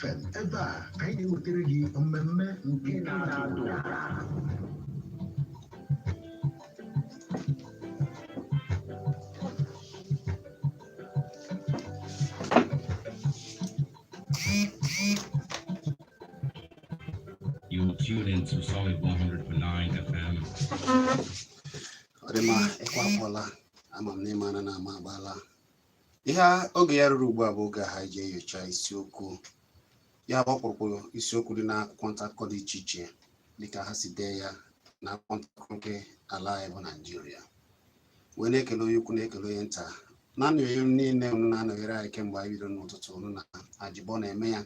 FM. Ebe a ka anyị na-ewetara gị mmemme nke na-ada ụda. You will tune into Solid 100.9 FM. Ọ dị mma, ịkwa akwụọla. Ama m na ịmara na ama agbaala ihe oge ya ruru ugbu a bụ oge ha ji enyocha isiokwu ya bụ ọkpụrụkpụ isiokwu dị n'akwụkwọ nta akụkọ dị iche iche dịka ha si dee ya na akwụkwọ nta akụkọ nke ala anyị bụ Naijiria, wee na-ekele onye ukwu, na-ekele onye nta, na-anọnyere niile unu na-anọnyere anyị kemgbe anyị bidoro n'ụtụtụ unu na ajịbọ na-eme ya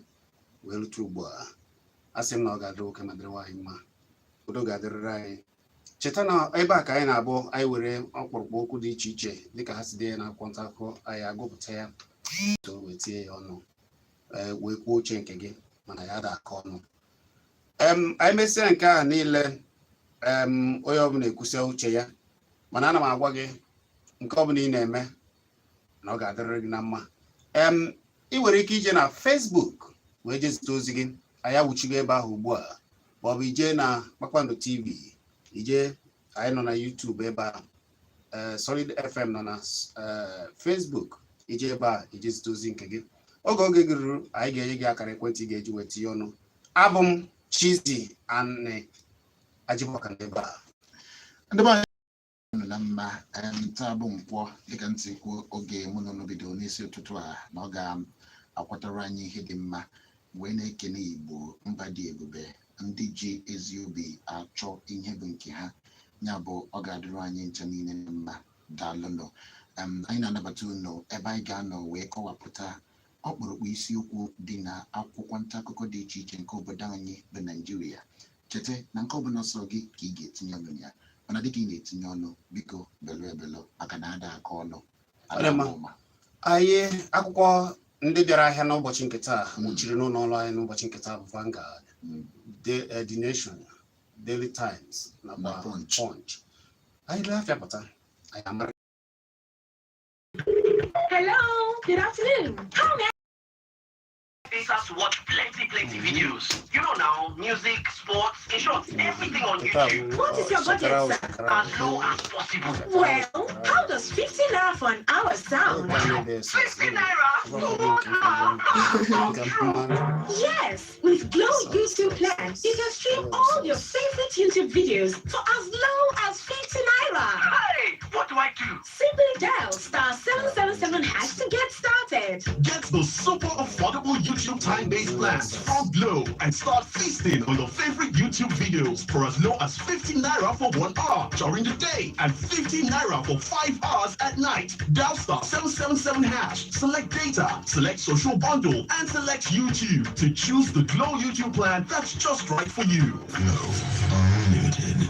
wee rute ugbu a. A sị m na ọ ga-adịrị nwoke ma dịrị nwaanyị mma, udo ga-adịrịrị anyị. Cheta na ebe a ka anyị na-abụ anyị were ọkpụrụkpụ okwu dị iche iche dịka ha si dee ya n'akwụkwọ nta akụkọ, anyị agụpụta ya wee tie ya ọnụ, wee kwuo uche nke gị, mana ya ada aka ọnụ. Anyị mesịa nke ahụ niile, onye ọbụla ekwusia uche ya, mana ana m agwa gị nke ọbụla ị na-eme na ọ ga-adịrịrị gị na mma. Ị nwere ike ije na Facebook wee jee zite ozi gị, anyị awụchigo ebe ahụ ugbu a, ma ọ bụ ije na Kpakpando TV, ije anyị nọ na YouTube ebe ahụ. Ee, Solid FM nọ na Facebook, ije ebe a ije zite ozi nke gị. Oge gị ruru, anyị ga-enye gị akara ekwentị ị ga-eji wee tinye ọnụ. Abụ m Chizzy Ani Ajibọka n'ebe a. Ndị be anyị nọ na mma. Taa bụ nkwọ, dịka ntị kwuo oge mụ na unu bidoro n'isi ụtụtụ a na ọ ga-akwatara anyị ihe dị mma, wee na-ekene Igbo mba dị ebube, ndị ji ezi obi achọ ihe bụ nke ha. Ya bụ ọ ga-adịrị anyị ncha niile na mma. Daalụnụ. Anyị na-anabata unu ebe anyị ga-anọ wee kọwapụta ọkpụrụkpụ isiokwu dị na akwụkwọ nta akụkọ dị iche iche nke obodo anyị bụ Naijiria. Cheta na nke ọbụla sọ gị ka ị ga-etinye ọnụ na ya, mana dịka ị na-etinye ọnụ, biko belu ebelu, maka na ada aka ọnụ ada Ọ dị mma. ama ụma. Anyị akwụkwọ ndị bịara ahịa n'ụbọchị nke taa nwụchiri n'ụlọ ọrụ anyị n'ụbọchị nke taa bụ Vanguard, The Nation, Daily Times nakwa Na Punch. Punch. Anyị lee afịa pụta, anyị amara. Hello, good afternoon. How may Users watch plenty, plenty videos. You know now, music, sports, in short, everything on Nke taa YouTube. bụ What is your budget, Shakara sir? Shakara. As low as possible. Well, how does 50 naira for an hour sound? 50 naira for 1 hour. Not true. Yes, with Glow YouTube Plan, you can stream all your favorite YouTube videos for as low as 50 naira. Hey, what do I do? Simply dial *777# to get started. Get the super affordable YouTube time-based plans from Glo and start feasting on your favorite YouTube videos for as low as 50 naira for 1 hour during the day and 50 naira for 5 hours at night. Dial *777#, select data, select social bundle, and select YouTube to choose the Glo YouTube plan that's just right for you. Glo Unlimited.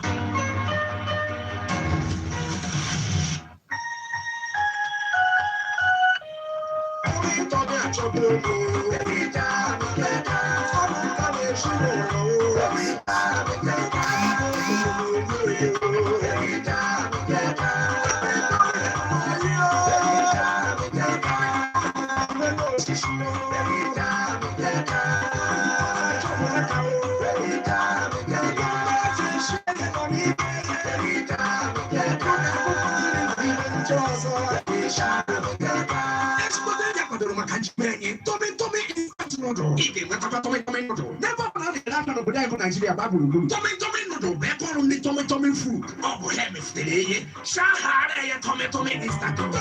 Ezigbote ndị akwadoro maka njikwa enyi Tummy Tummy instant noodle. Ị ga-enwetakwa Tummy Tummy noodle n'ebe ọ bụla a na-ere aka n'obodo anyị bụ Naijiria gbaa gburugburu. Tummy Tummy noodle bụ ebe ọrụ ndị Tummy Tummy Food. Ọ bụ ha emesitere ihe shahara ya Tummy Tummy instant noodle.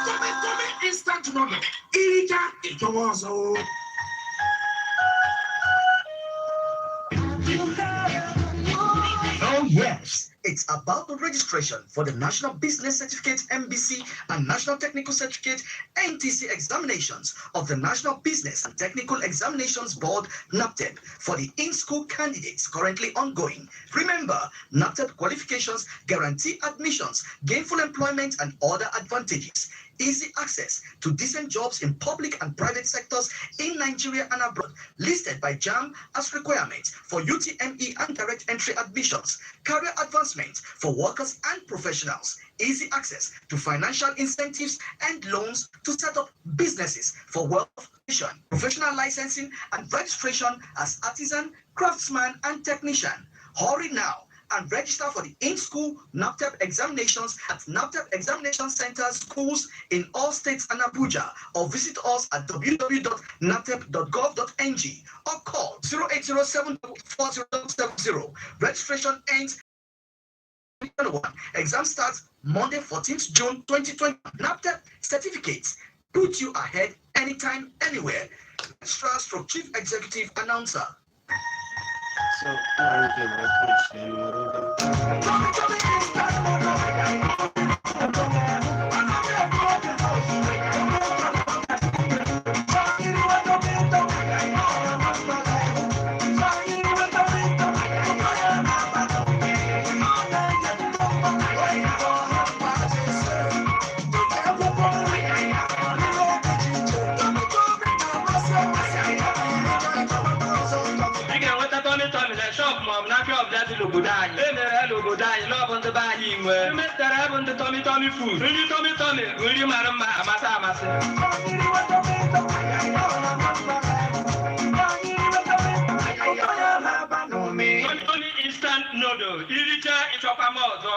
Tummy Tummy instant noodle, iricha ịchọwa ọzọ. Oh, yes. It's about the registration for the National Business Certificate NBC and National Technical Certificate NTC examinations of the National Business and Technical Examinations Board NABTEB for the in-school candidates currently ongoing. Remember, NABTEB qualifications guarantee admissions, gainful employment, and other advantages. Easy access to decent jobs in public and private sectors in Nigeria and abroad, listed by JAMB as requirements for UTME and direct entry admissions, career advancement for workers and professionals, easy access to financial incentives and loans to set up businesses for wealth creation, professional licensing and registration as artisan, craftsman, and technician. Hurry now and register for the in-school NABTEB examinations at NABTEB Examination Center schools in all states and Abuja, or visit us at www.nabteb.gov.ng or call 0807 4070. Registration ends 1. Exam starts Monday, 14th June 2020. NABTEB certificates put you ahead anytime, anywhere. Registrar stroke Chief Executive Announcer. So, nwere ike were punch n'elu nwere obere. Ị ga-enweta Tummy Tummy na shop maọbụ n'aka ọbụla dị n'obodo anyị. E mere ya n'obodo anyị n'ọbụ ndị be anyị nwe. Mmetara ya bụ ndị Tummy Tummy Food. Nri Tummy Tummy bụ nri mara mma, amasị amasị. Tummy Tummy instant noodle. Iricha, ịchọkwa m ọzọ.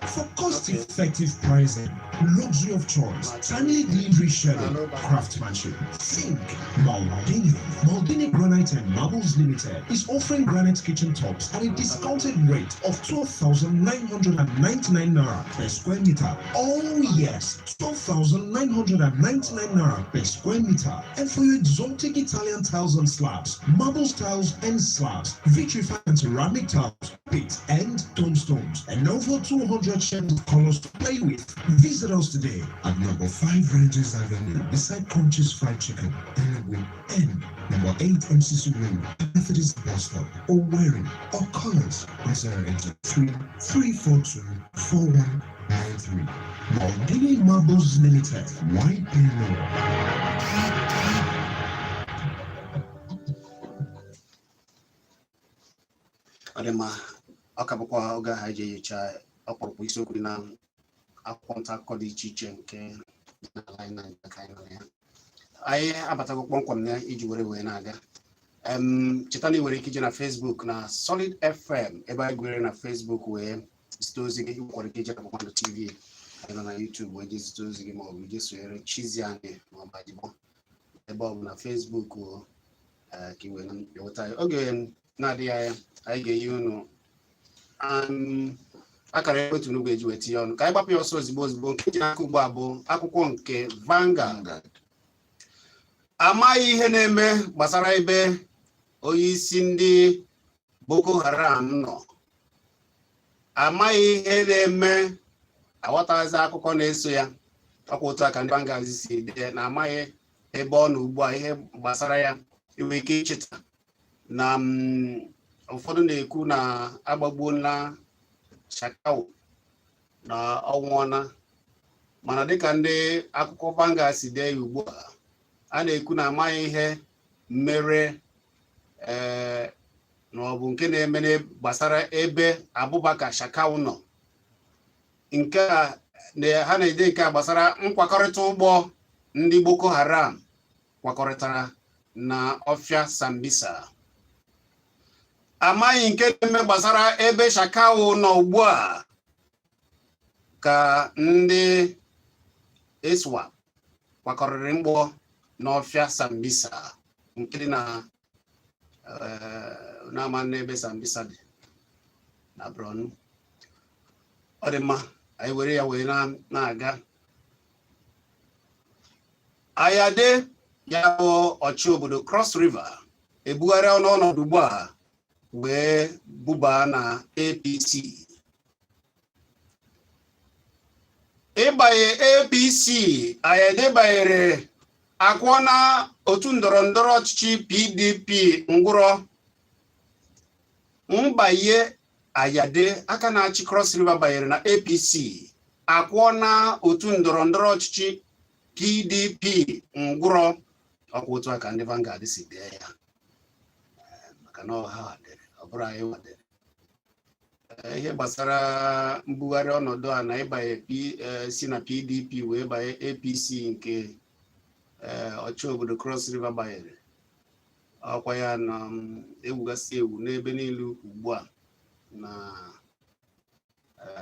For cost-effective pricing, luxury of choice, timely delivery schedule, craftsmanship, think Maldini. Maldini Granite and Marbles Limited is offering granite kitchen tops at a discounted rate of 12,999 naira per square meter. Oh yes, 12,999 naira per square meter. And for your exotic Italian tiles and slabs, marble tiles and slabs, vitrified and ceramic tiles, pits and tombstones, and over 200 shades of colors to play with. Visit us today at number 5 Rangers Avenue, beside Conch's Fried Chicken, Enugu, and number 8 MCC Road, Methodist Bus Stop, Owerri, or call us on 083 342 4193. Maldini Marbles Limited, Why Pay More? Ọ dị mma, ọ ka bụkwa oge ahụ anyị ji enyocha ọkpụrụkpụ isiokwu dị na akwụkwọ nta akụkọ dị iche iche nke dị n'ala anyị na ka anyị nọ na ya. Anyị abatago kpọmkwem na iji were wee na-aga. Cheta na ị nwere ike ije na Facebook na Solid FM, ebe anyị gụnyere na Facebook, wee zite ozi gị. Ị nwekwara ike ije na Kpakpando TV, anyị nọ na YouTube, wee jee zite ozi gị, ma ọ bụ ije sonyere Chizi anyị ma ọ bụ Ajibọ, ebe ọ bụ na Facebook o, ka ị wee nweta anyị. Oge na-adịghị anya, anyị ga-enye unu akara ekwentị unu ga-eji wee tinye ọnụ. Ka anyị gbapụ ya ọsọ ozigbo ozigbo. Nke ji n'aka ugbu a bụ akwụkwọ nke Vanguard. Amaghị ihe na-eme gbasara ebe onye isi ndị Boko Haram nọ. Amaghị ihe na-eme, aghọtaghịzi akụkọ na-eso ya. Ọkwa otu a ka ndị Vanguard si dee na amaghị ebe ọ nọ ugbu a, ihe gbasara ya. Inwe ike icheta na ụfọdụ na-ekwu na agbagbuola Shekau, na ọnwụọna, mana dịka ndị akụkọ Vanguard si dee ya ugbu a, a na-ekwu na amaghị ihe mere, ee, na ọ bụ nke na-eme gbasara ebe Abubakar Shekau nọ. Nke a ha na-ede nke a gbasara nkwakọrịta ụgbọ ndị Boko Haram kwakọrịtara na ọfịa Sambisa. Amaghị nke na-eme gbasara ebe Shekau nọ ugbu a, ka ndị ISWAP kwakọrịrị mgbọ n'ọfịa Sambisa nke dị na n'ama n'ebe Sambisa dị na Borno. Ọ dị mma, anyị were ya wee na-aga. Ayade, ya bụ ọchị obodo Cross River, ebugharịa ọnọdụ ugbu a wee bubaa na APC. Ịbanye APC Ayade banyere akwụọ na otu ndọrọ ndọrọ ọchịchị PDP ngwụrọ. Mbanye Ayade, aka na-achị Cross River, banyere na APC akwụọ na otu ndọrọ ndọrọ ọchịchị PDP ngwụrọ. Ọkwa otu a ka ndị Vanguard si dee ya, maka na ọha dere, ọ bụrụ anyị nwa dere. Ihe gbasara mbugharị ọnọdụ a na ịbanye si na PDP wee banye APC nke ọchị obodo Cross River banyere, ọkwa ya na ewugasị ewu n'ebe niile ugbu a na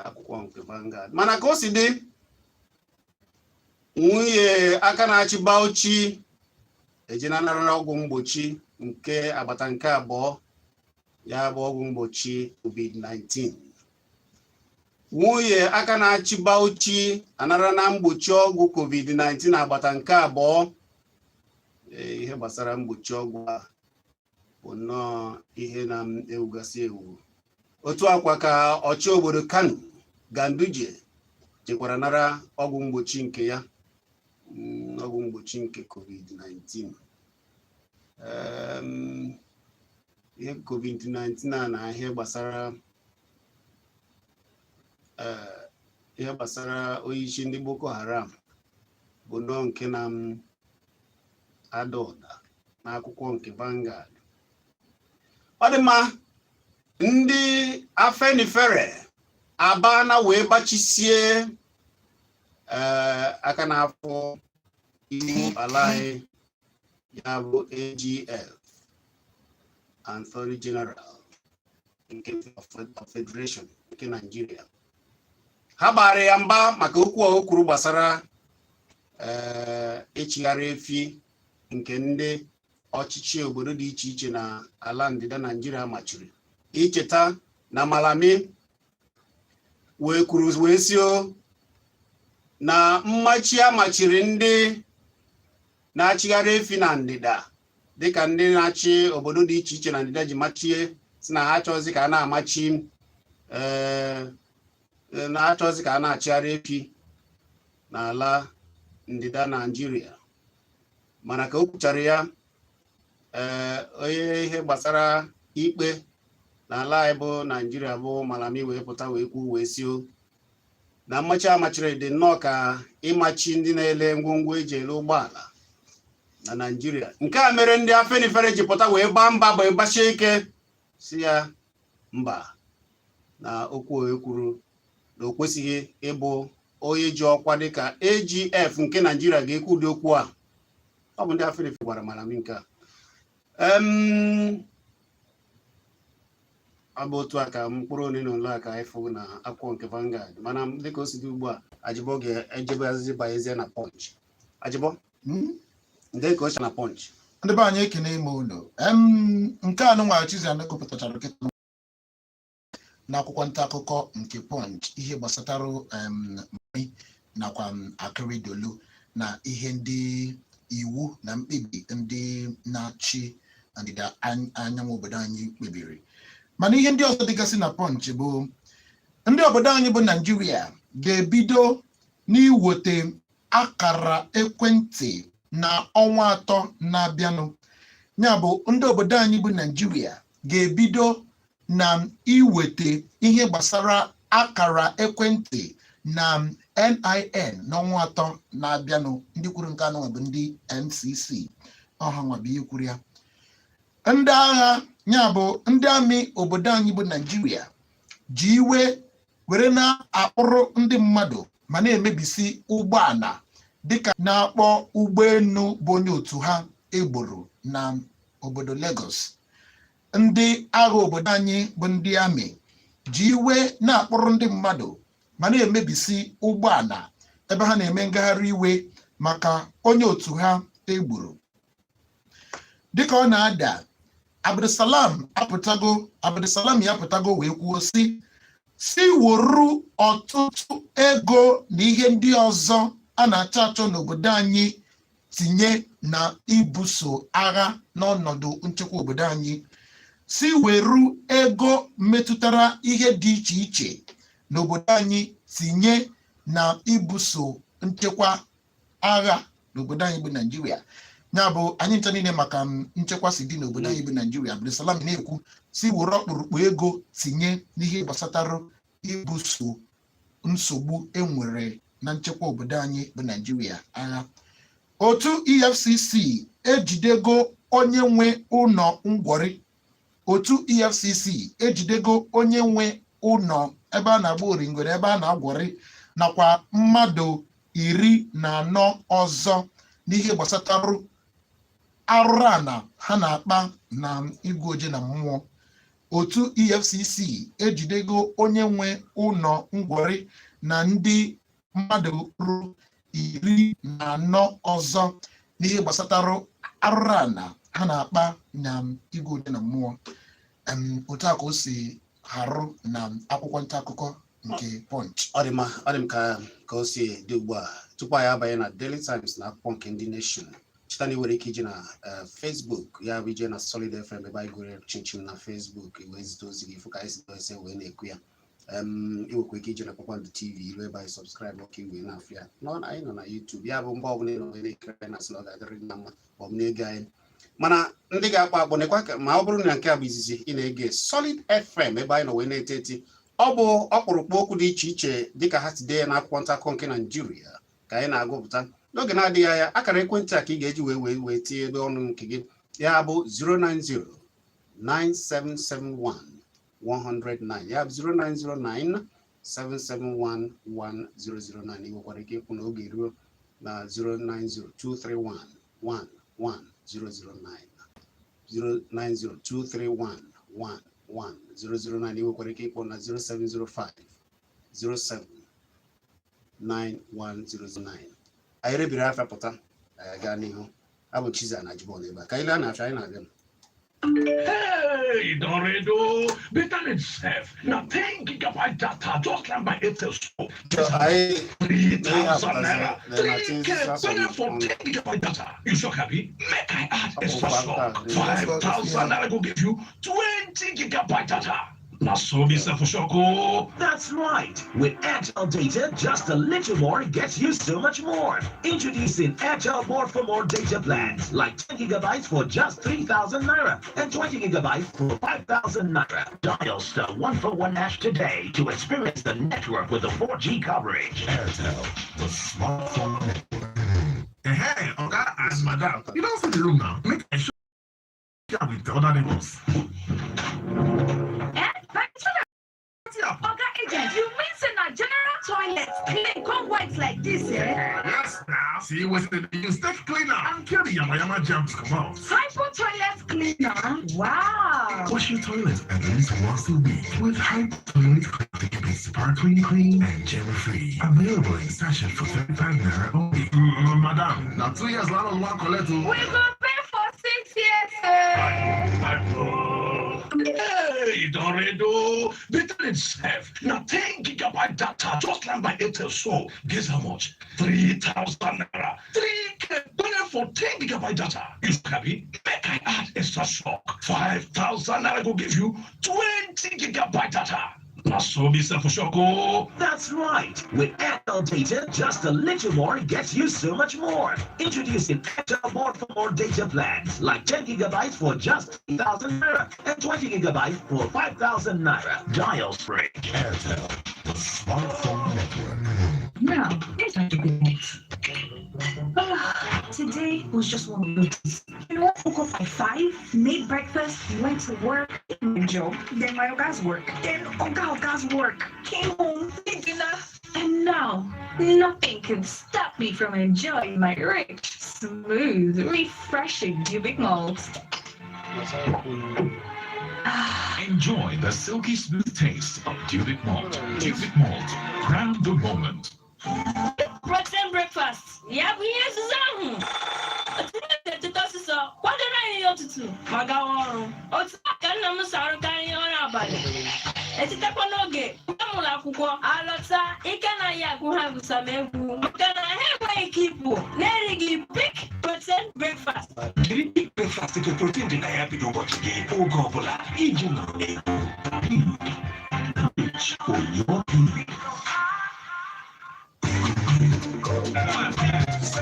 akwụkwọ nke Vanguard. Mana ka o si dị, nwunye aka na-achị Bauchi ejenanara ọgwụ mgbochi nke agbata nke abụọ, ya bụ ọgwụ mgbochi COVID-19. Nwunye aka na-achị Bauchi anara na mgbochi ọgwụ COVID-19 agbata nke abụọ. Ihe gbasara mgbochi ọgwụ a bụ nnọọ ihe na-ewugasị ewu. Otu akwa ka ọchị obodo Kano, Ganduje, jekwara nara ọgwụ mgbochi nke ya, ọgwụ mgbochi nke COVID-19. Ihe COVID-19 a na ihe gbasara onyeisi ndị Boko Haram bụ nnọọ nke na ada ụda n'akwụkwọ nke Vanguard. Ọ dị mma, ndị Afenifere abana wee gbachisie aka n'afọ iwu ala anyị, ya bụ AGF, Attorney General nke Federation nke Nigeria. Ha gbara ya mba maka okwu o kwuru gbasara ịchịgharị efi nke ndị ọchịchị obodo dị iche iche na ala ndịda Naijiria machiri. Icheta na Malami wee kwuru wee sio na mmachi a machiri ndị na-achịgharị efi na ndịda, dịka ndị na-achị obodo dị iche iche na ndịda ji machie, si na ha achọghịzị ka a na-amachi, na-achọghịzị ka a na-achịgharị efi n'ala ndịda Naijiria. Mana ka o kwuchara ya, onye ihe gbasara ikpe n'ala anyị bụ Naijiria bụ Malami wee pụta wee kwuo wee sio na mmachi amachiri dị nnọọ ka ịmachi ndị na-ele ngwongwo eji ele ụgbọala na Naijiria. Nke a mere ndị Afenifere ji pụta wee gbaa mba bụ gbasie ike, si ya mba, na okwu o kwuru na o kwesịghị ịbụ onye ji ọkwa dịka AGF nke Naijiria ga-ekwu ụdị okwu a. Ọ bụ ndị Afenifere gwara Malami nke a. Ọ bụ otu a ka mkpụrụ ole na ole a ka anyị fụ na akwụkwọ nke Vanguard. Mana dịka o si dị ugbu a, Ajịbọ ga-ejebe azịzị banyezie na Punch. Ajịbọ, ndị ka o si na Punch. Ndị be anyị, ekene ime ụlọ. Nke a nụnwa Chiziana gụpụtachara kịta n'akwụkwọ nta akụkọ nke Punch, ihe gbasatara nakwa Akeredolu na ihe ndị iwu na mkpebi ndị na-achị ndịda anyanwụ obodo anyị kpebiri. Mana ihe ndị ọzọ dịgasị na Punch bụ ndị obodo anyị bụ Naijiria ga-ebido n'iwote akara ekwentị na ọnwa 3 na-abịanụ. Ya bụ, ndị obodo anyị bụ Naijiria ga-ebido na iweta ihe gbasara akara ekwentị na NIN n'ọnwa 3 na-abịanụ. Ndị kwuru nke anọ bụ ndị NCC ọha nwa bụ ihe kwuru ya. Ndị agha, ya bụ ndị amị obodo anyị bụ Naijiria, ji iwe were na-akpụrụ ndị mmadụ ma na-emebisi ụgbọala, dịka na-akpọ ụgbọelu bụ onye otu ha egboro na obodo Lagos. Ndị agha obodo anyị bụ ndị amị ji iwe na-akpụrụ ndị mmadụ ma na-emebisi ụgbọala ebe ha na-eme ngagharị iwe maka onye otu ha egburu. Dịka ọ na-ada, Abdulsalam apụtago, Abdulsalam ya apụtago wee kwuo si woru ọtụtụ ego na ihe ndị ọzọ a na-achọ achọ n'obodo anyị tinye na ibuso agha n'ọnọdụ nchekwa obodo anyị, si weru ego metụtara ihe dị iche iche n'obodo anyị tinye na ibuso nchekwa agha n'obodo anyị bụ Naijiria. Ya bụ, anyị ncha niile maka nchekwa si dị n'obodo anyị bụ Naijiria. Abdulsalam na-ekwu Si were ọkpụrụkpụ ego tinye n'ihe gbasatara ibuso nsogbu enwere na nchekwa obodo anyị bụ Naijiria agha. Otu EFCC ejidego onye nwe ụlọ ngwọrị. Otu EFCC ejidego onye nwe ụlọ ebe a na-agba oringoro, ebe a na-agwọrị, nakwa mmadụ 14 ọzọ n'ihe gbasatara arụrụ ana ha na-akpa na igwe oje na mmụọ. Otu EFCC ejidego onye nwe ụlọ ngwọrị na ndị mmadụ ruru 14 ọzọ n'ihe gbasatara arụrụ ana ha na-akpa na igwe oje na mmụọ. Otu a ka o si harụ na akwụkwọ nta akụkọ nke Punch. Ọ dị mma, ọ dị m ka o si dị ugbu a. Tupu anyị abanye na Daily Times na akwụkwọ nke ndị Nation, cheta na ị nwere ike ije na Facebook, ya bụ ije na Solid FM ebe anyị gụrụ chinchin na Facebook, wee zite ozi gị, fụ ka anyị si ese wee na-ekwu ya. Ị nwekwa ike ije na Kpakpando TV ilu ebe anyị subscribe ọka iwe na-afụ ya. Nọ anyị nọ na YouTube, ya bụ mgbe ọbụla ị nọ na-ekiri anyị, na-asị na ọ ga-adịrị gị na mma ma ọ bụ na-ege anyị. Mana ndị ga-akpọ akpọ nekwa ma ọ bụrụ na nke a bụ izizi ị na-ege Solid FM ebe anyị nọ wee na-ete eti, ọ bụ ọkpụrụkpụ okwu dị iche iche dịka ha si dee ya n'akwụkwọ nta akụkọ nke Naijiria ka anyị na-agụpụta. N'oge na-adịghị anya, akara ekwentị a ka ị ga-eji wee tinye ebe ọnụ nke gị, ya bụ 090 9771 109, ya bụ 0909 771 1009. Ị nwekwara ike ịkwụ na oge ruo na 090 231 11009, 090 231 11009. Ị nwekwara ike ịkpọ na 0705 07 9109. Anyị rebiri afịa pụta, anyị gaa n'ihu. Abụ Chiza na Jibon ebe a ka anyị lee na afịa anyị na-abịa. Hey, Doredo, better than self. Now 10 gigabyte data just like my Airtel so. Anyị 3,000 naira. 3K better for 10 gigabyte data. You sure happy? Make I add extra shock. 5,000 naira go give you 20 gigabyte data. Now so be for shock. Oh. That's right. With Airtel Data, just a little more gets you so much more. Introducing Airtel More for More data plans, like 10 gigabytes for just 3,000 naira and 20 gigabytes for 5,000 naira. Dial *141# today to experience the network with the 4G coverage. Airtel, the smartphone network. Hey, Oga and Madam, you don't see the room now. Make I show you with the other neighbors. Eh? Oga agent, you mean say na general toilet clean come white like this, eh? Yes, now. See what's the use take cleaner and kill the yama yama germs come out. Hypo toilet cleaner? Wow. Wash your toilet at least once a week with Hypo Toilet Cleaner to keep it sparkling clean and germ free. Available in sachet for 35 naira only. Madam, now 2 years landlord wan collect o. We go pay for 6 years, eh? Hey, Doredo, better than self. Now 10 gigabyte data just land by Airtel so. Guess how much? 3,000 naira. 3K better for 10 gigabyte data. You happy? Make I add extra shock. 5,000 naira go give you 20 gigabyte data. Now so be for shock. Oh. That's right. With Airtel Data, just a little more gets you so much more. Introducing Airtel More for More data plans, like 10 gigabytes for just 3,000 naira and 20 gigabytes for 5,000 naira. Dial spray. Airtel, the smartphone network. Now, here's my document. Ah, today was just one of those days. Woke up by 5, made breakfast, went to work, did my job, then my Oga's work, then Oga Oga's work, came home, did dinner, and now nothing can stop me from enjoying my rich, smooth, refreshing Dubic malt. Enjoy the silky smooth taste of Dubic Malt. Dubic Malt. Crown the moment. Protein breakfast ya bụ ihe nzuzo ahụ otu nne na-eteta ọsịsọ kwadoro anyị ya ụtụtụ ma gawa ọrụ. Otu a ka nna m si arụkarị ọrụ abalị, etetakwa n'oge mgbe m ụlọ akwụkwọ alọta. Ike anaghị agwụ ha gwụsa m egwu maka na ha enweghị ike ịpụ na-erighị Peak Protein breakfast. Jiri Peak breakfast nke protein dị na ya bido ụbọchị gị oge ọbụla iji nọrọ n'egwu. Peak, reach for your peak.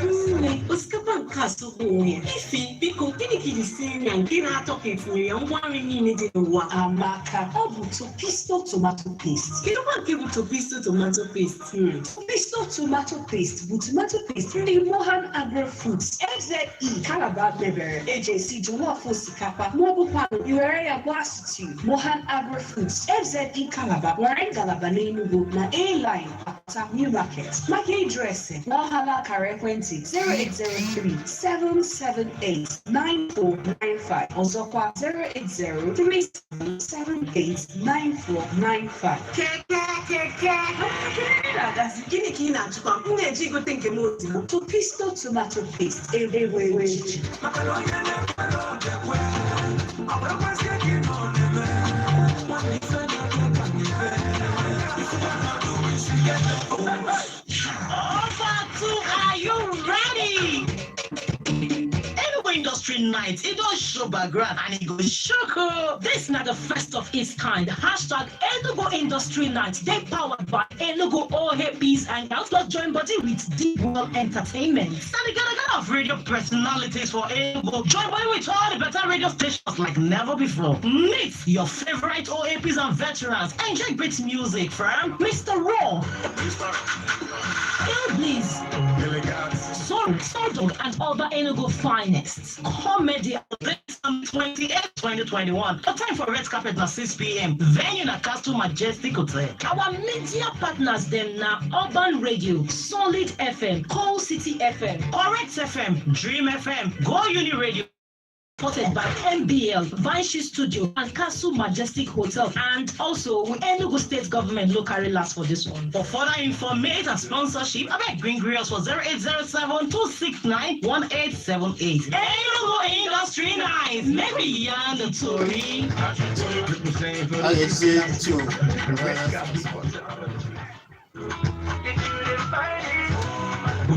Nne, osikapa nke Nke a sogbu onwe ya. Ifi, biko, gịnị ka iji sie nri a nke na-atọ ka etinyere ya ngwa nri niile dị n'ụwa? Amaka, ọ bụ Topisto tomato paste. Kedụkwa nke bụ Topisto tomato paste? Topisto tomato paste bụ tomato paste ndị Mohan Agro Foods FZE Calabar mebere, eji esi jollof osikapa maọbụ kwanụ i were ya gbaa stew. Mohan Agro Foods FZE Calabar nwere ngalaba n'Enugu na A-Line Akpata New Market. Maka ịjụ ese, kpọọ ha n'akara ekwentị 0803 778 9495. Ọzọkwa, 080 3778 9495. Keke keke na-agazi, gịnị ka ị na-achụkwa? M na-eji gote nke m ozugbo. Topisto tomato paste, ewe ejiji. Maka na onye na-ekwere oge-ekwe, ọ bụrụkwazị ka ị nọ na-eme. Nwanne, ife na-eme ka na-eme. Ife na-do is get the Offer, are you ready? Enugu Industry Night, e don show background and e go shock o. This na the first of its kind. #EnuguIndustryNight. Dey powered by Enugu OAPs and Outlaw join body with Deep Well Entertainment. Na the gather gather of radio personalities for Enugu join body with all the better radio stations like never before. Meet your favorite OAPs and veterans. Enjoy great music from Mr. Raw, Ill Bliss, Sordog and other Enugu finest. Comedy. This on 28, 2021. The time for red carpet na 6 p.m. Venue na Castle Majestic Hotel. Our media partners them na Urban Radio, Solid FM, Coal City FM, Correct FM, Dream FM, Go Uni Radio. Supported by MBL, Vanshi Studio, and Castle Majestic Hotel, and also with Enugu State Government no carry last for this one. For further information and sponsorship, abeg Green Grills for 0807 269 1878. Enugu Industry Night, make we yarn the tori. A ga-ejizie ntị o.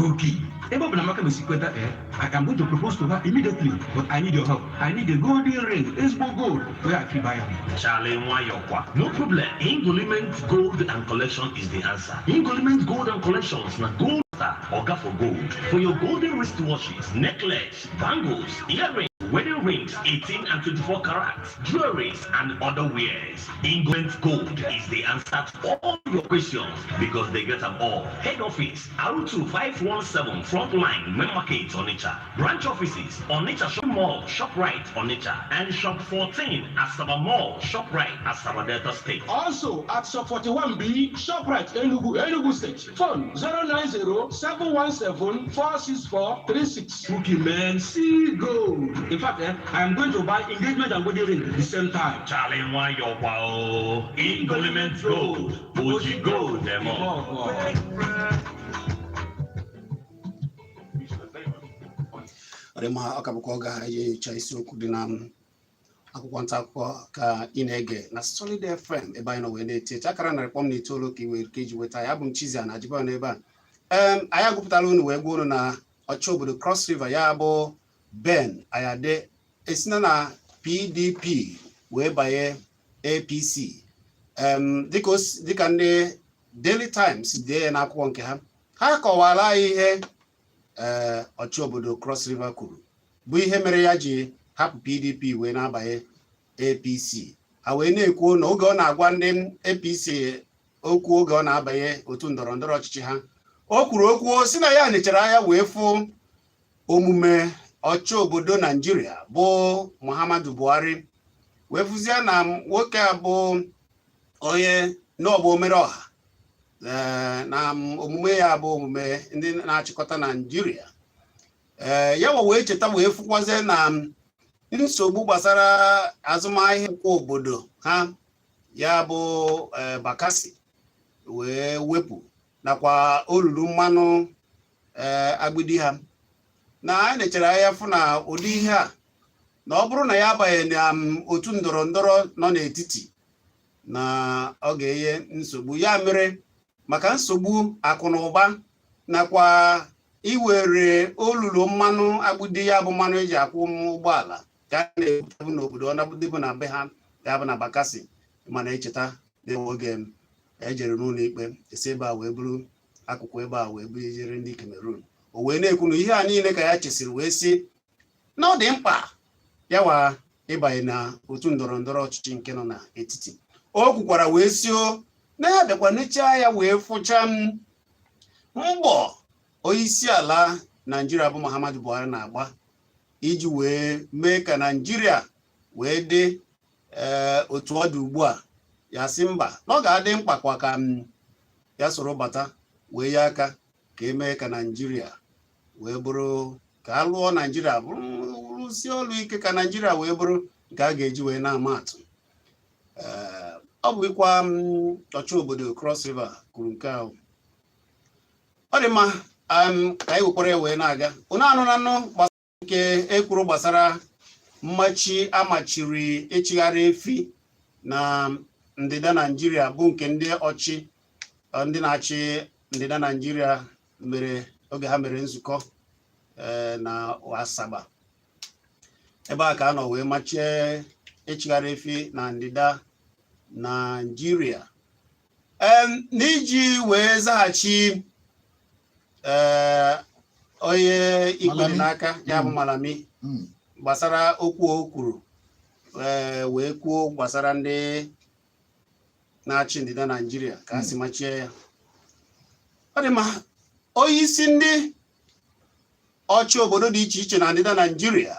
Okay. Ebe ọ bụ na Amaka mesikweta, I am going to propose to her immediately, but I need your help. I need a golden ring, ezigbo gold, where I fit buy am? Charlie Nwayokwa. No problem. Ingoliment Gold and Collection is the answer. Ingoliment Gold and Collections na gold star, oga for gold. For your golden wristwatches, necklace, bangles, earrings, wedding rings, 18 and 24 carats, jewelries, and other wares. England Gold is the answer to all your questions because they get them all. Head office, R2517, Frontline, Main Market, Onitsha. Branch offices, Onitsha Shopping Mall, ShopRite, Onitsha, and Shop 14, Asaba Mall, ShopRite, Asaba Delta State. Also at Shop 41B, ShopRite, Enugu, Enugu State. Phone 090 717 464 36. Okay, man, see gold. In fact, I am going to buy engagement and wedding ring at the same time. Charlie Nwayokwa o. Ingoliment Gold, Oji Gold, them all. Ọ dị mma, ọ ka bụkwa oge a eji enyocha isiokwu dị na akwụkwọ nta akụkọ ka ị na-ege na Solid FM, ebe anyị nọ wee na-eti eti akara 100.9 ka i were ka iji weta ya. Abụ m Chizzy na Ajiba n'ebe a. Anyị agụpụtala unu wee gwa unu na ọchị obodo Cross River, ya bụ Ben Ayade, esina na PDP wee banye APC. Dịka ndị Daily Times dee ya n'akwụkwọ nke ha, ha kọwara anyị ihe ọchị obodo Cross River kwuru bụ ihe mere ya ji hapụ PDP wee na-abanye APC. Ha wee na-ekwu na oge ọ na-agwa ndị APC okwu, oge ọ na-abanye otu ndọrọ ndọrọ ọchịchị ha, o kwuru okwu si na ya nechara anya wee fụ omume ọchị obodo Naijiria bụ Muhammadu Buhari, wee fụzie na nwoke a bụ onye n'ọbụ omere ọha, na omume ya bụ omume ndị na-achịkọta Naijiria. Ee, ya wee cheta wee fụkwazie na nsogbu gbasara azụmahịa nkwa obodo ha, ya bụ Bakassi, wee wepụ nakwa olulu mmanụ agbidi ha, na anyị lechara anya fụ na ụdị ihe a, na ọ bụrụ na ya abanye na otu ndọrọ ndọrọ nọ n'etiti, na ọ ga-enye nsogbu. Ya mere, maka nsogbu akụ na ụba nakwa iwere olulu mmanụ agbidi, ya bụ mmanụ eji akwụ ụgbọala ka a na-ebupụta n'obodo ọ na-dịbụ na be ha, ya bụ na Bakassi. Mana echeta na oge ejere n'ụlọ ikpe, esi ebe a wee bụrụ akụkụ ebe a wee bụrụ ejere ndị Cameroon. O wee na-ekwu na ihe a niile ka ya chesiri wee sị na ọ dị mkpa ya wa ịbanye na otu ndọrọ ndọrọ ọchịchị nke nọ n'etiti. O kwukwara wee sị o na ya bịakwa nechaa ya wee fụcha m mbọ onyeisi ala Naijiria bụ Muhammadu Buhari na-agba iji wee mee ka Naijiria wee dị otu ọ dị ugbu a. Ya sị mba, na ọ ga-adị mkpa kwa ka m ya soro bata wee ya aka ka emee ka Naijiria wee bụrụ, ka a lụọ Naijiria bụrụ rụsie ọrụ ike, ka Naijiria wee bụrụ nke a ga-eji wee na-ama atụ. Ọ bụghịkwa m ọchị obodo Cross River kwuru nke ahụ. Ọ dị mma ka anyị wekwara ya wee na-aga. Unu anụ na anụ gbasara nke ekwuru gbasara mmachi amachiri ịchịgharị efi na ndịda Naijiria, bụ nke ndị ọchị ndị na-achị ndịda Naijiria mere oge ha mere nzukọ na Asaba. Ebe a ka a nọ wee machie ịchịgharị efi na ndịda Naijiria. N'iji wee zaghachi onye ikpe dị Malami. n'aka ya bụ Malami gbasara okwu o kwuru wee kwuo gbasara ndị na-achị ndịda Naijiria ka a si machie ya. Ọ dị mma, onye isi ndị ọchị obodo dị iche iche na ndịda Naijiria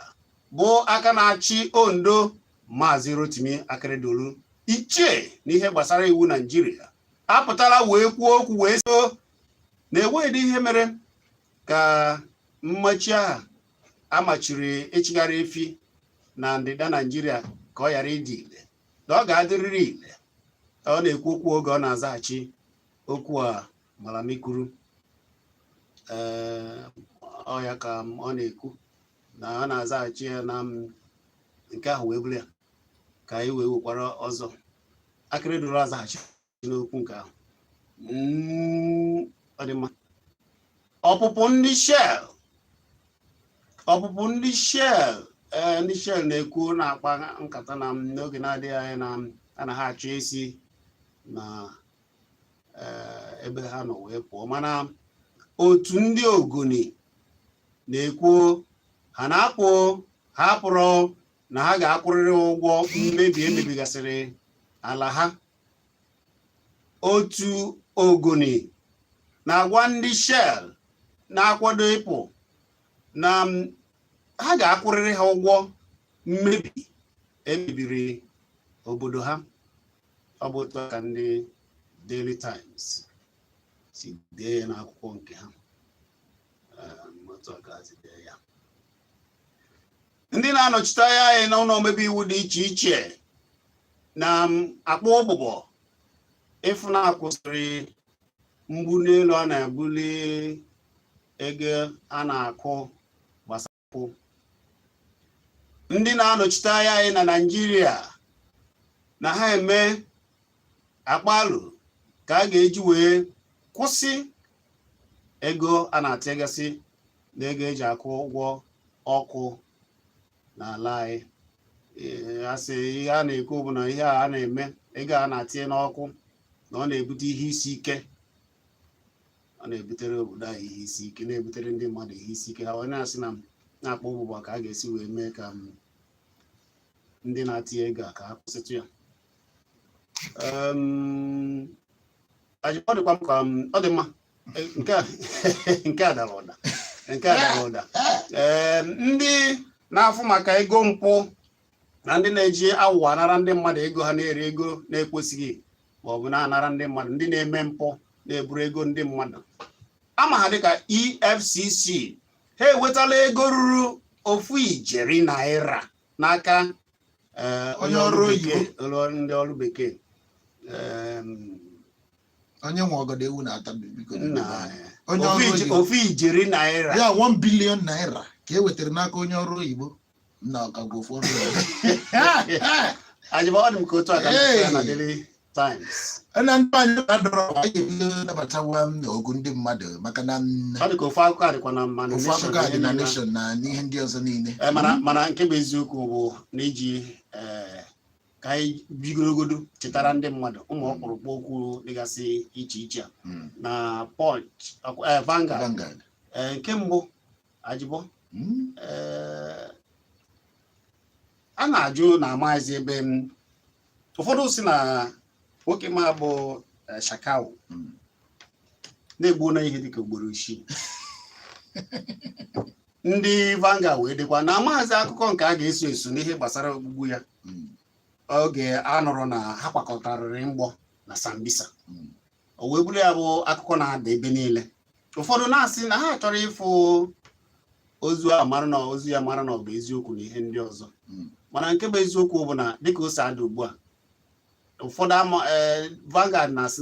bụ aka na-achị Ondo, Maazị Rotimi Akeredolu, ichie n'ihe gbasara iwu Naijiria, apụtala wee kwuo okwu wee so na enweghị ihe mere ka mmachi ahụ amachiri ịchịgharị efi na ndịda Naijiria ka ọ ghara ịdị ile, na ọ ga-adịrịrị ile. Ọ na-ekwu okwu oge ọ na-azaghachi okwu a Malami kwuru. Ee, ọ ya ka ọ na-ekwu na ọ na-azaghachi ya na nke ahụ wee bụrụ ya ka anyị wee wekwara ọzọ. Akeredolu azaghachi n'okwu nke ahụ. Ọ dị mma. Ọpụpụ ndị Shell, ee, ndị Shell na-ekwu na-akpa nkata na n'oge na-adịghị anya na anaghị achọ isi na ebe ha nọ wee pụọ, mana otu ndị Ogoni na-ekwu ha na-apụ, ha pụrụ na ha ga-akwụrịrị ụgwọ mmebi emebigasịrị ala ha. Otu Ogoni na-agwa ndị Shell na-akwado ịpụ na ha ga-akwụrịrị ha ụgwọ mmebi emebiri obodo ha. Ọ bụ otu a ka ndị Daily Times si dee ya n'akwụkwọ nke ha. Otu a ka ha si dee ya. Ndị na-anọchite anya anyị n'ụlọ omebe iwu dị iche iche na akpọ ụbụbọ ịfụ na akwụsịrị mbuli elu a na-ebuli ego a na-akwụ gbasapụ ndị na-anọchite anya anyị na Naịjirịa na ha eme akpalụ ka a ga-eji wee kwụsị ego a na-atịgasị na ego eji akwụ ụgwọ ọkụ n'ala anyị. Ee, a sị ihe a na-ekwu bụ na ihe a na-eme, ego a na-atinye n'ọkụ, na ọ na-ebute ihe isi ike, ọ na-ebutere obodo anyị ihe isi ike, na-ebutere ndị mmadụ ihe isi ike. Ha wee na-asị na na-akpọ ụbụba ka a ga-esi wee mee ka ndị na-atinye ego a ka ha kwụsịtụ ya. Ọ dịkwa m ka ọ dị mma. Nke a dara ụda, nke a dara ụda. Ee, ndị na-afụ maka ego mpụ na ndị na-eji awụ anara ndị mmadụ ego ha, na-eri ego na-ekwesịghị ma ọ bụ na-anara ndị mmadụ, ndị na-eme mpụ na-eburu ego ndị mmadụ ama ha dịka EFCC, ha ewetala ego ruru 1 ijeri naira n'aka onye ọrụ oyibo. Bekee, ndị ọrụ bekee. Onye nwe ọgọdọ ewu na-ata, biko. Nna, onye ọrụ oyibo. 1 ijeri naira. Ya 1 billion naira ka e wetara n'aka onye ọrụ oyibo na ọkagwa ofu ọrụ oyibo. Ajịba, ọ dị m ka otu a ka m ya na Daily Times. Na ndị anyị adọrọ, anyị ebido nabatawa ogu ndị mmadụ maka na ọ dị ka ofu akụkọ a dịkwa na ma na ofu Nation, akụkọ a dị na ihe niile. Nation na n'ihe ndị ọzọ niile. Mana nke bụ eziokwu bụ na iji ka anyị bigorogodo chetara ndị mmadụ ụmụ ọkpụrụkpụ okwu dịgasị iche iche a. Na Punch, Vanguard. Vanguard. Ee, nke mbụ, Ajịbọ, ee, a na-ajụ na amaghịzi ebe m ụfọdụ si na nwoke ma bụ Shekau na-egbuo na ihe dịka ugboro 6. Ndị Vanguard wee dịkwa na amaghịzi akụkọ nke a ga-eso eso n'ihe gbasara ogbugbu ya oge a nụrụ na ha kwakọtarịrị mgbọ na Sambisa. O wee bụrụ ya bụ akụkọ na-ada ebe niile. Ụfọdụ na-asị na ha chọrọ ịfụ ozu a mara na ozu ya mara na ọ bụ eziokwu na ihe ndị ọzọ, mana nke bụ eziokwu bụ na dịka o si ada ugbu a, ụfọdụ ama Vanguard na-asị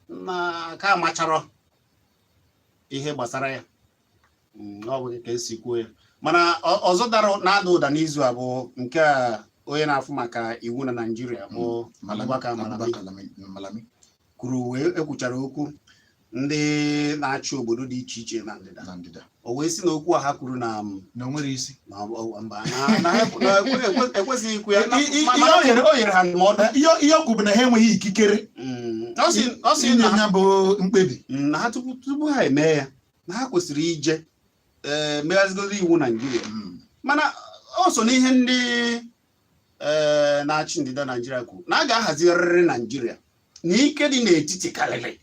na ka amacharọ ihe gbasara ya. Ọ bụ ka esi kwuo ya, mana ọzọ dara na-ada ụda n'izu a bụ nke a onye na-afụ maka iwu na Naịjirịa bụ Abubakar Malami Malami kwuru wee ekwuchara okwu ndị na-achị obodo dị iche iche na ndịda na ndịda. O wee sị na okwu a ha kwuru na na o nwere isi na mba, na ha na ekwesịghị ikwu ya mana o nyere ha ndụmọdụ. Ihe ọ kwuru bụ na ha enweghị ikikere Ọ sị inye na ya bụ mkpebi. Na ha tupu ha eme ya na ha kwesịrị ije ee meghazigoro iwu Naijiria, mana o so n'ihe ndị na-achị ndịda Naijiria kwuru na a ga-ahazigharịrị Naijiria na ike dị n'etiti karịrị,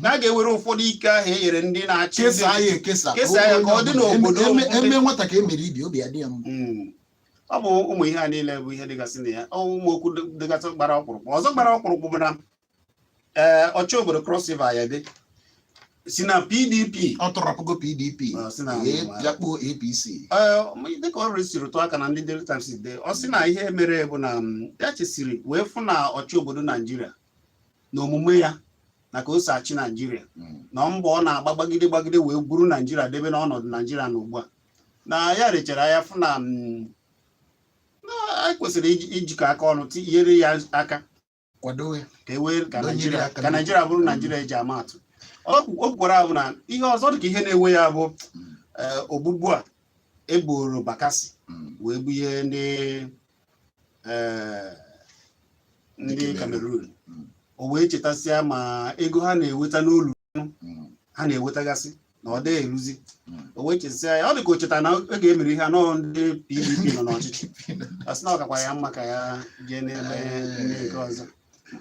na a ga-ewere ụfọdụ ike ahụ e nyere ndị na-achị ndị kesaa ya ekesa. Kesaa ya ka ọ dị n'obodo. Eme nwata ka e mere ibi, obi adị ya mma. Ọ bụ ụmụ ihe a niile bụ ihe dịgasị na ya. Ọ ụmụ okwu dịgasị gbara ọkpụrụkpụ. Ọzọ gbara ọkpụrụkpụ bụ na ee, ọchị obodo Cross River ya dị si na PDP. Ọ tọrọpụgo PDP Ọ sị na wee bịakpuo APC. Ee, dịka ọ siri tụọ aka na ndị Daily Times de, ọ sị na ihe mere bụ na ya chesiri wee fụ na ọchị obodo Naijiria na omume ya na ka o si achị Naijiria na mbọ ọ na-agba gbagide gbagide wee buru Naijiria debe n'ọnọdụ Naijiria na ugbu a, na ya rechara ya fụ na anyị kwesịrị ijikọ aka ọnụ tinyere ya aka kwado ya ka e wee ka dọnyere Naijiria ya aka ka n'ukwu. Naijiria bụrụ Naijiria eji ama atụ. O kwukwara bụ na ihe ọzọ dịka ihe na-ewe ya bụ ogbugbu a egboro Bakassi wee bunye ndị Cameroon. O wee chetasịa ma ego ha na-enweta n'olu ha na-enwetagasị na ọ dịghị eruzi. O wee chesịa ya, ọ dị ka o cheta na oge emere ihe anọ ndị PDP nọ n'ọchịchị, ọ sị na ọ kakwa ya mma ka ya jee n'ebe ndị nke ọzọ,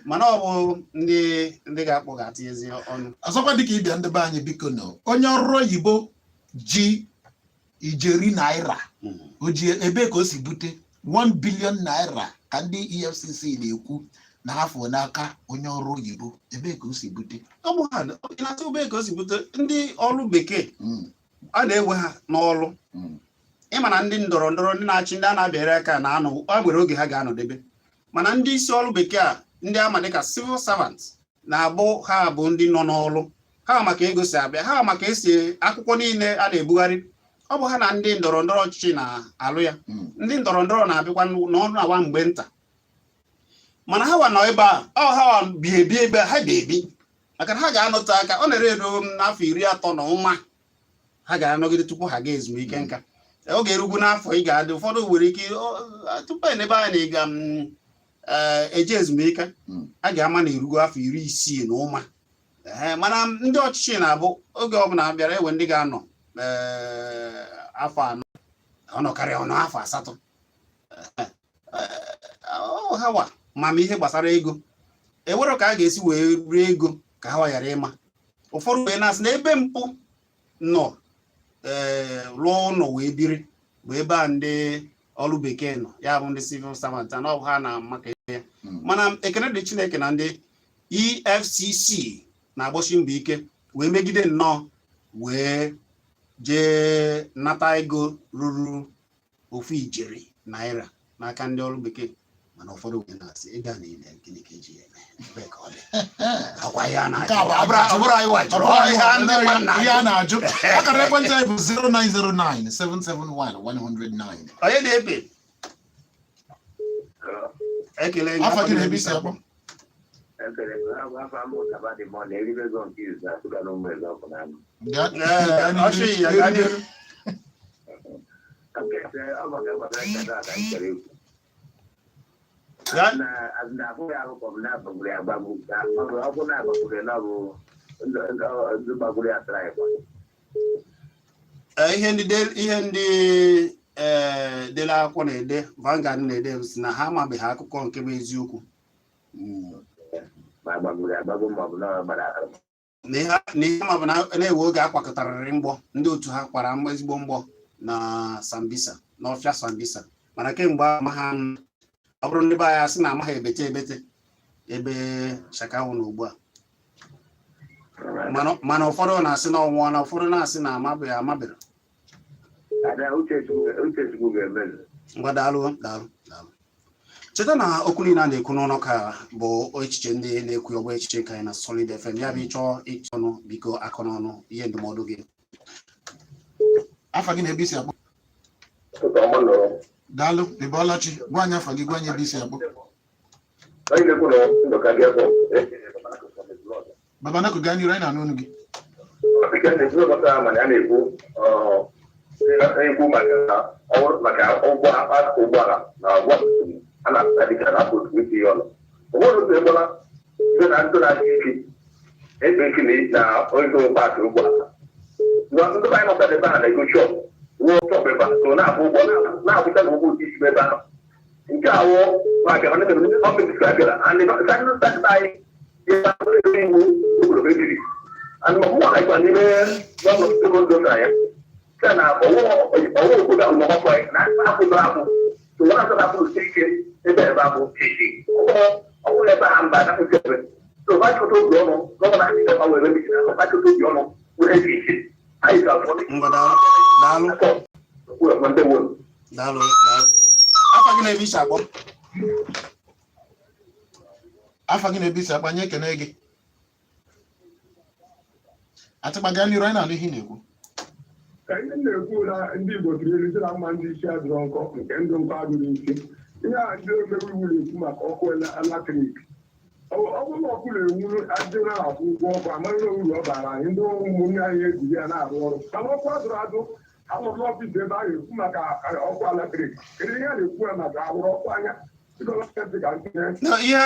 mana ọ bụ ndị ga-akpọ ga-atinyezi ọnụ. Ọzọkwa, dịka ịbịa, ndị be anyị, biko nọ, onye ọrụ oyibo ji ijeri naira o ji ebee ka o si bute 1 billion naira ka ndị EFCC na-ekwu na afọ n'aka onye ọrụ oyibo? Ebee ka o si bute? Ọ bụ ha ị na-atụ ebe ka o si bute. Ndị ọrụ bekee a na-ewe ha n'ọrụ, ịma na ndị ndọrọ ndọrọ, ndị na-achị, ndị a na-abịara aka na-anọ, ọ nwere oge ha ga-anọdebe, mana ndị isi ọrụ bekee a, ndị ama dịka civil servants, na-abụ ha bụ ndị nọ n'ọrụ ha maka ego si abịa, ha maka esi akwụkwọ niile a na-ebugharị. Ọ bụ ha na ndị ndọrọ ndọrọ ọchịchị na-alụ ya. Ndị ndọrọ ndọrọ na-abịakwa n'ọnụ awa mgbe nta, mana ha wa nọ ebe a, ọ ha wa bi ebi ebe a, ha bi ebi maka na ha ga-anọte aka. Ọ na-ere ero m n'afọ 30 na ụma ha ga-anọgide tupu ha ga ezumike nka. Oge erugwu n'afọ ị ga-adị, ụfọdụ nwere ike tupu enebe anya na ị ga eje ezumike, a ga-ama na erugo afọ 60 na ụma. Ee, mana ndị ọchịchị na-abụ oge ọbụla bịara ewe ndị ga-anọ afọ 4, ọ nọkarịa ọnụ afọ 8. Ọ ha wa ma ihe gbasara ego ewere ka a ga-esi wee rie ego ka ha ghara ịma. Ụfọdụ wee na-asị na ebe mpụ nọ ee lụọ ụlọ wee biri bụ ebe a ndị ọrụ bekee nọ, ya bụ ndị civil servant, na ọ bụ ha na maka ya. Mana ekene dị Chineke na ndị EFCC na-agbasi mbọ ike wee megide nnọọ wee jee nata ego ruru 1 ijeri naira n'aka ndị ọrụ bekee. Mana ụfọdụ wee na-asị, ego a niile, gịnị ka eji ya eme? Ebee ka ọ dị? Akwa ya na-ajụ. Nke a bụ Ọ bụrụ anyị nwa jụrụ, ọ ihe a ndị mmadụ ihe a na-ajụ. Na-ajụ. Akara ekwentị anyị bụ 0909 771 109. Onye na-ebe ekele gị. Afa gị na ebe isi akpọ? Ekele m ha bụ afọ amụ taba dị mọ na eribego nke izu asụga na ụmụ eze ọkụ na anụ. Ee, ọchị ya gaa n'ihu. Nke ise, ọ maka gbasara nkata a ka m chọrọ ikwu. Gaa- Na na ahụ ya ahụ ka ọ bụ na-agbagburu ya agbagbu, ka ọ bụ na-agbagburu ya na ọ bụ ndị gbagburu ya tara ya kwa. Ihe ndị dere akwụkwọ na-ede, Vanguard na-ede, si na ha amabeghị akụkọ nke bụ eziokwu. Ma gbagburu agbagbu ma ọ bụ na ọ gbara. Na ihe ma bụ na na-ewe oge akwakọtarịrị mgbọ, ndị otu ha kwara mgbọ, ezigbo mgbọ na Sambisa, n'ọfịa Sambisa. Mana kemgbe ama ha, ọ bụrụ ndị be anyị asị na amaghị ebete ebete ebe Shekau na ugbu a. Mana ụfọdụ na-asị na ọnwụọ, na ụfọdụ na-asị na amabeghị, amabere. Ada Uchechukwu ga-emezu. Ngwa, daalụ, daalụ, daalụ. Cheta na okwu niile a na-ekwu n'ụlọ ka bụ echiche ndị na-ekwu, ọgbọ echiche nke anyị na Solid FM. Ya bụ, ịchọọ ịchọnụ, biko, akọ n'ọnụ ihe ndụmọdụ gị. Afa gị na ebe isi akpọ? Daalụ, ị bọọla chi. Gwa anyị afa gị, gwa anyị ebe isi akpọ. Onye na-ekwu na Ndụka gị. Baba Nako, gaa n'iru, anyị na-anụ ọnụ gị. Nke na-ekwu gbasara, mana a na-ekwu ekwu maka ụgbọ ụgbọala na ụgbọ a na-apụta dịka na afọ otu isi ọnụ. Ụfọdụ otu egbela site na ndị na-achị ike ekpe ike na onye paakị ụgbọala. Ndị be anyị nọta ebe a na-ego shop, wuo shop ebe a, so na-akwụ ụgwọ, na-akwụcha na ụgwọ isi ebe ahụ. Nke a wụ maka ndị gọọmenti abịara and anyị iwu obodo mebiri and mụ na n'ime gọọmenti ego na ya site na ọwụ obodo ahụ nọkwa anyị na akwụdo akwụ so nwa asọ na-akwụ ike ebe ebe akwụ isi ọwụ ebe ha mba na-akwụsị ebe so bachọta obi ọnụ gọvanọ anyị ga were mebiri na bachọta obi ọnụ were esi isi anyị ga-afọ. Ngwa, daalụ, daalụ. Ndewo. Daalụ, daalụ. Afa gị na ebe isi akpọ? Afa gị na ebe isi akpọ, anyị ekene gị. Atịkpa, gaa n'iru, anyị na-anụ ihe ị na-ekwu. Ka ihe m na-ekwu na ndị Igbo tiri elu sị na mma ndị isi adịrọ nkọ nke ndụ nkọ adịrị isi. Ihe a ndị omebe iwu na-ekwu maka ọkụ electric, ọ bụrụ na ọkụ na-enwu adị na-akwụ ụgwọ ọkụ, amaghị uru ọ bara anyị. Ndị ụmụnne anyị ejiri ya na-arụ ọrụ, mana ọkụ adụrụ adụ anọrọ n'office ebe a na-ekwu maka ọkụ electric. Kedu ihe a na-ekwu ya maka awụrụ ọkụ anya? No, ihe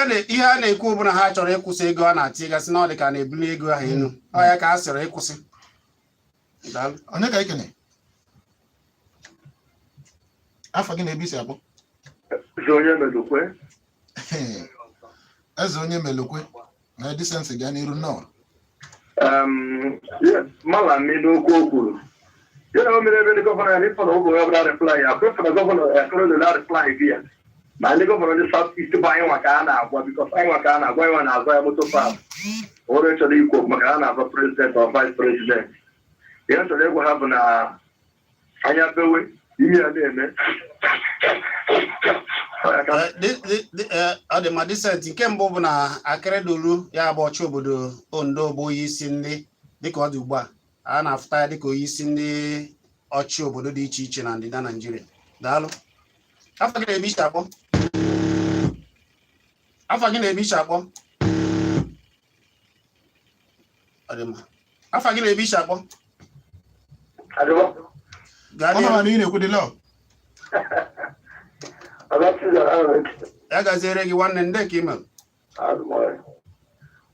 a na-ekwu bụ na ha chọrọ ịkwụsị ego a na-atigasị na ọ dị ka a na-ebuli ego ahụ elu. Ọ ya ka a sịrị ịkwụsị. Daalụ. Onye ka ekene? Afa gị na ebe isi akpọ? Eze onye melukwe. Eze onye melukwe na decency, gaa n'iru nnọọ. Malami n'okwu o kwuru ya na o mere ebe ndị governor ya n'ịfọ na ụmụ ya ọbụla reply ya kwefe na governor ekere na reply gị ya, ma ndị governor ndị South East bụ anyị nwa ka a na-agwa, because anyị nwa ka a na-agwa, anyị nwa na-azọ ya moto park. Onye chọrọ ikwu okwu maka ha na-azọ president or vice president, ihe m chọrọ ịgwa ha bụ na anya bewe ime ya na-eme. Ọ dị mma, decent. Nke mbụ bụ na Akeredolu, ya bụ ọchị obodo Ondo, bụ onye isi ndị dịka ọ dị ugbu a, a na-afụta ya dịka onye isi ndị ọchị obodo dị iche iche na ndịda Naijiria. Daalụ. Afa gị na ebe iche akpọ? Afa gị na ebe iche akpọ? Ọ dị mma. Afa gị na ebe iche akpọ? Gaa Ọ n'ihu. mara na ị na-ekwu dị lọ. Ya gaziere gị, nwanne. Ndị ka email.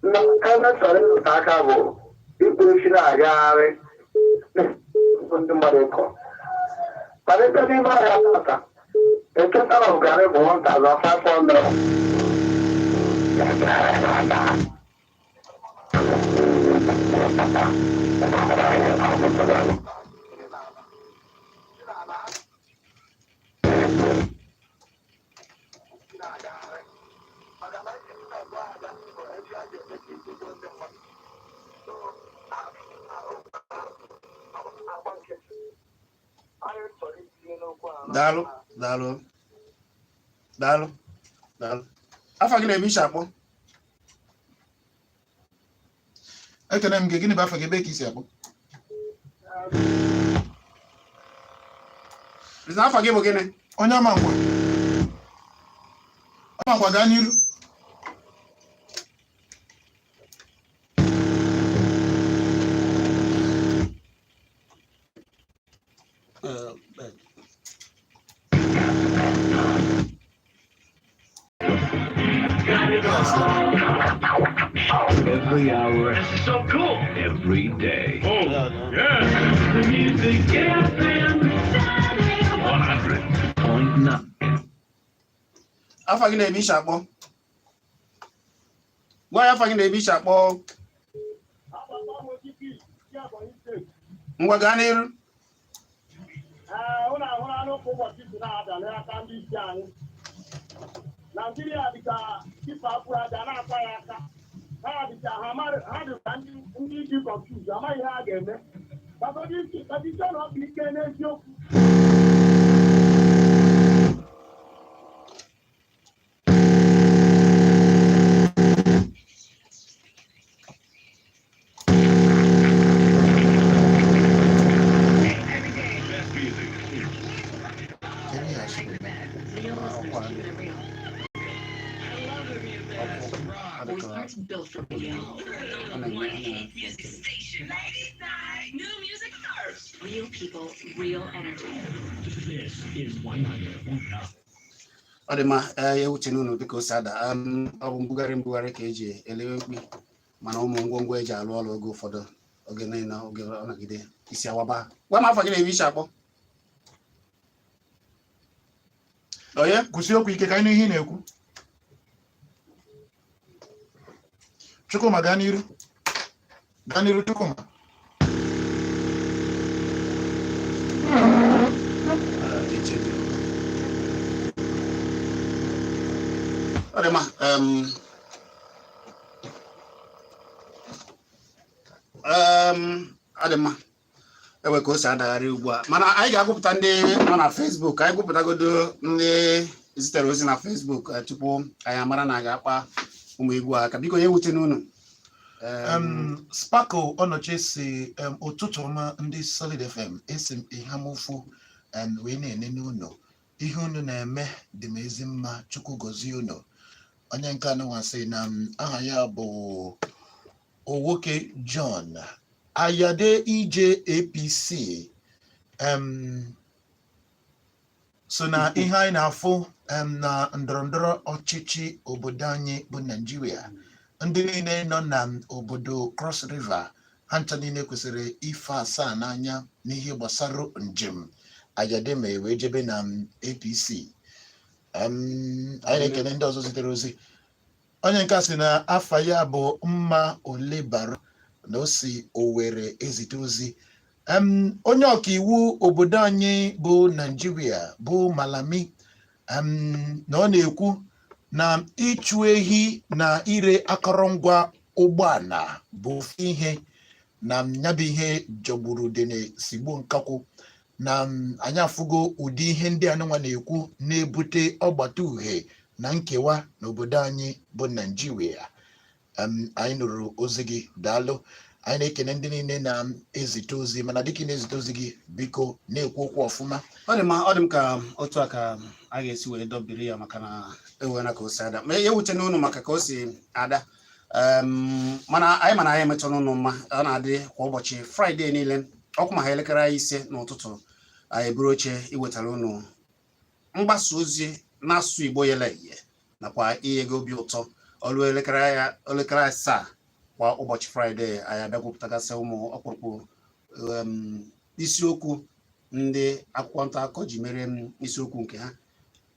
Ebe chọrọ ịrụta aka bụ ikpu esi na-agagharị ndị mmadụ ịkọ, mana ebe n'ime ahịa tata eketara m garị bụ 1500. Daalụ, daalụ, daalụ, daalụ. Afa gị na ebe iche akpọ? Ekene m gị. Gịnị bụ afa gị, ebe ka isi akpọ? Ị na afa gị bụ gịnị? Onye ama nkwa, ama nkwa, gaa n'iru. Every hour more. This is so cool. Every day. Oh, yeah. The Music FM 100.9. Afa gị na ebe i si akpọ. Gwa ya afa gị na ebe i si akpọ. Ngwa, gaa n'iru. Ee, ụnụ ahụrụ anụ ka ụbọchị si na-ada n'aka ndị isi anyị. Naijiria dịka tipper apụrụ aja na-akpa ya aka. Ha dịka ha dịka ndị dị confuse, amaghị ihe ha ga-eme. Maka onye isi ọchịchị na ọkpa ike n'eziokwu. Real people, real energy. This is 100.9. Ọ dị mma. Ee, ewuche n'unu dịka o si ada. Ọ bụ mbugharị mbugharị ka eji elewe mkpi, mana ụmụ ngwongwo eji alụ ọrụ oge ụfọdụ, oge niile, oge ọ nọgide isi awaba. Gwa m afọ gị na ebe i si akpọ. Onye? Kwụsị okwu ike ka anyị nụ ihe ị na-ekwu. Chukwuma, gaa n'iru, gaa n'iru, Chukwuma. Ọ dị mma. Ọ dị mma, ewe ka o si adagharị ugbu a, mana anyị ga-agụpụta ndị nọ na Facebook. Anyị gụpụtagodo ndị zitere ozi na Facebook tupu anyị amara na a ga-akpa ụmụ egwu a aka. Biko, ya ewute n'unu. Sparkle Ọnọchie si ụtụtụ ọma ndị Solid FM. Esi m Ihamufu wee na-enene unu. Ihe unu na-eme dị m ezi mma. Chukwu gọzie unu. Onye nke anọnwa sị na aha ya bụ Owoke John Ayade ije APC so na ihe anyị na-afụ na ndọrọndọrọ ọchịchị obodo anyị bụ Naijiria, ndị niile nọ na obodo Cross River, ha ncha niile kwesịrị ife asaa n'anya n'ihe gbasara njem Ayade ma wee jebe na APC. Anyị na-ekele ndị ọzọ zitere ozi. Onye nke a sị na afa ya bụ Mma Olebara, na o si Owerri ezite ozi. Onye ọkaiwu obodo anyị bụ Naijiria bụ Malami, na ọ na-ekwu na ịchụ ehi na ire akọrọngwa ụgbọala bụ ofu ihe, na ya bụ ihe jọgburu udene sigbuo nkakwụ, na anyị afụgo ụdị ihe ndị anụnwa na-ekwu na-ebute ọgbata uhie na nkewa n'obodo anyị bụ Naijiria. Anyị nụrụ ozi gị, daalụ. Anyị na-ekene ndị niile na-ezite ozi, mana dịka ị na-ezite ozi gị, biko na-ekwu okwu ọfụma. Ọ dị mma, ọ dị m ka otu a ka a ga-esi wee dọbiri ya, maka na ewena ka o si ada, ma ya ewute n'unu maka ka o si ada. Mana anyị mana anyị emetụ n'ụnụ mma. Ọ na-adị kwa ụbọchị Fraịde niile, ọkụ ma ha elekere anyị 5 n'ụtụtụ, anyị eburu oche iwetara unu mgbasa ozi n'asụsụ Igbo yele eye nakwa inye gị obi ụtọ. Ọlụ elekere 7 kwa ụbọchị Fraịde, anyị abịagwupụtagasị ụmụ ọkpụrụkpụ isiokwu ndị akwụkwọ nta akụkọ ji mere isiokwu nke ha.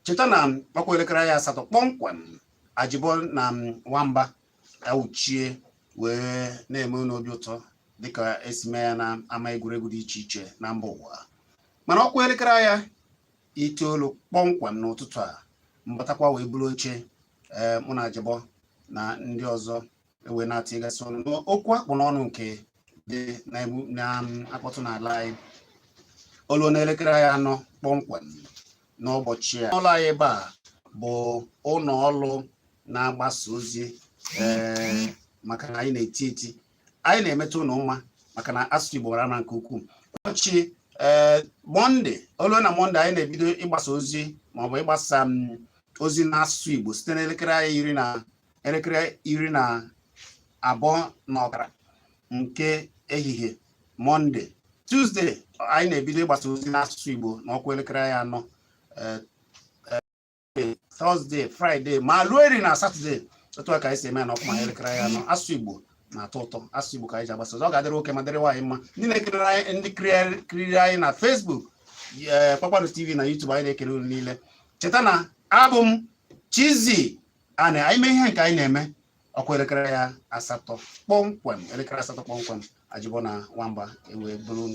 Cheta na ọkwa elekere ya 8 kpọmkwem, Ajibọ na Nwamba awụchie wee na-eme unu obi ụtọ dịka esi mee ya na ama egwuregwu dị iche iche na mba ụwa. Mana ọkwa elekere ya 9 kpọmkwem n'ụtụtụ a, mbatakwa wee buru oche, ee, mụ na Ajibọ na ndị ọzọ ewee na-atịgasị ọnụ n'okwu akpụ n'ọnụ nke dị na-akpọtụ n'ala anyị. Olu n'elekere ya 4 kpọmkwem n'ụbọchị a, ụlọ anyị ebe a bụ ụlọ ọrụ na-agbasa ozi, ee, maka na anyị na-eti eti, anyị na-emetụ ụlọ mma, maka na asụsụ Igbo mara mma nke ukwuu. Ụbọchị ee Mọnde, olu na Mọnde, anyị na-ebido ịgbasa ozi maọbụ ịgbasa ozi n'asụsụ Igbo site n'elekere anyị iri na elekere 12:30 nke ehihie Mọnde. Tuzdee, anyị na-ebido ịgbasa ozi n'asụsụ Igbo n'ọkwa elekere anyị 4. Tọzdee, Fraịde, ma luo eri na Satọde, otu a ka anyị si eme ya n'ọkwa elekere anyị 4. Asụsụ Igbo Na-atọ ụtọ asụsụ Igbo ka anyị ji agbasa ozi. Ọ ga-adịrị nwoke ma dịrị nwaanyị mma. Ndị na-ekiriri anyị, ndị kiriri anyị na Facebook, Kpakpando TV na YouTube, anyị na-ekele unu niile. Cheta na abụ m Chizzy ana anyị mee ihe nke anyị na-eme ọkwa elekere ya 8 kpọmkwem, elekere 8 kpọmkwem, ajụbọ na nwamba ewee buru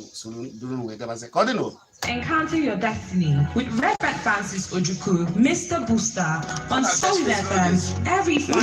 unu wee gabazie ka ọ dị n'o. Encounter your destiny with Reverend Francis Ojukwu, Mr. Booster, on Soul FM every Friday.